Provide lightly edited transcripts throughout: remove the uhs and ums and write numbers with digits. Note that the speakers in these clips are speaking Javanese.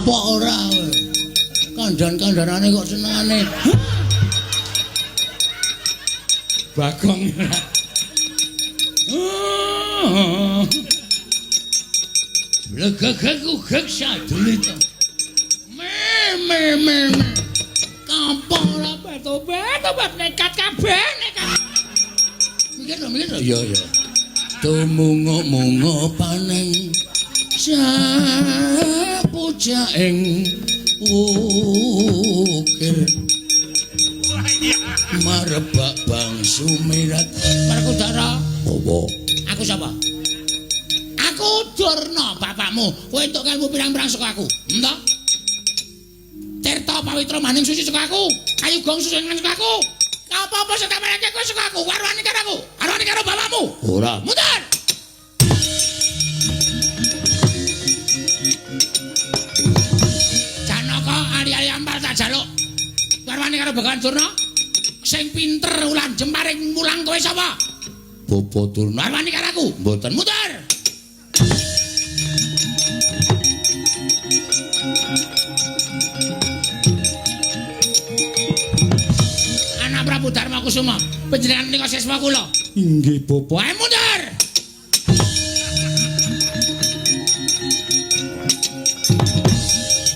Kapok ora kowe. Kandhan-kandhanane kok senengane. Bagong ora. Legegeg sadulita. Me me me. Kapok ora tobat nekat kabeh nekat. Mikir to, mikir to. Iya, iya. Tumungo-mungo paneng sapujaing ukir marebak bangsu mirat. Werkudara. Apa? Aku sapa? Aku Durna bapakmu. Kowe entuk ilmu pirang-pirang saka aku. Entah. Tirta pawitra maning suci saka aku. Kayu gong suci saka aku. Apa-apa sing tak marake kowe saka aku. Warwane karo aku. Warwane karo bapakmu. Ora. Mundur. Janaka ali-ali ampal tak jaluk. Warwane karo Begawan Durna. Sing pinter ulan jemparing mulang kowe sapa? Bapa Durna. Warwane karo aku. Mboten. Mundur. Anak Prabu Darma Kusuma, panjenengan menika siswa kula. Inggih, Bapak. Ayo mundur.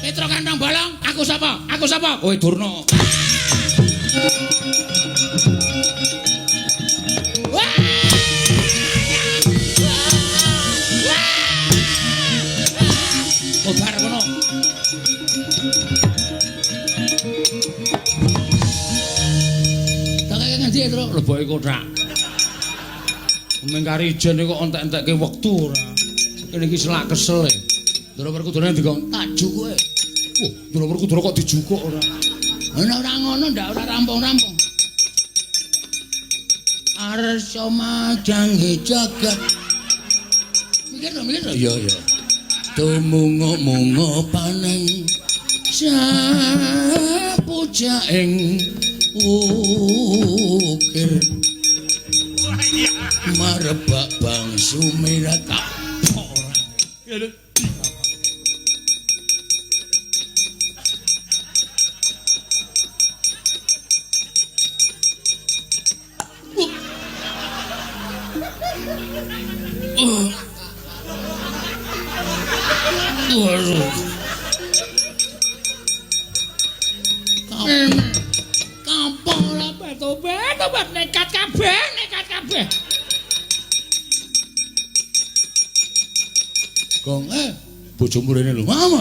Petro Kantong Bolong, aku sapa? Aku sapa? Kowe Durna. Wah! Kobar kono. Tak kaya ngendi, Tru? Leboke kothak. Mengkari ijen kok entek-entekke wektu ora. Kene iki selak kesel e. Ndara Werkudara dikon tak jukuke. Wah, Ndara Werkudara kok dijukuk ora. Ana ora ngono ndak ora rampung-rampung. Arsa madhange jagat. Mikir to, mikir to. Iya, iya. Tumungo-mungo paneng sapujaing ukir marebak bangsu mirat. Kapok ora. Waduh. Kapok ora tobat nekat kabeh, nekat kabeh. Gong bojomu rene lho, mama.